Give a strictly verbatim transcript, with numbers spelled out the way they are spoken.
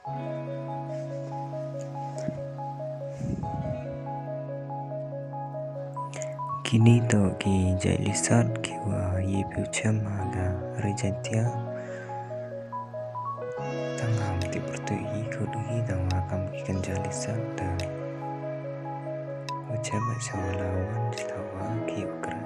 Kini to ki jait lesson ki wa ïa phi u chem ha ka ri Jaiñtia. Tang ham ti pyrtuit hi khut hi tang wa kam ki kan jait lesson ta. U chem ba sa la wan sa wa ki u kra.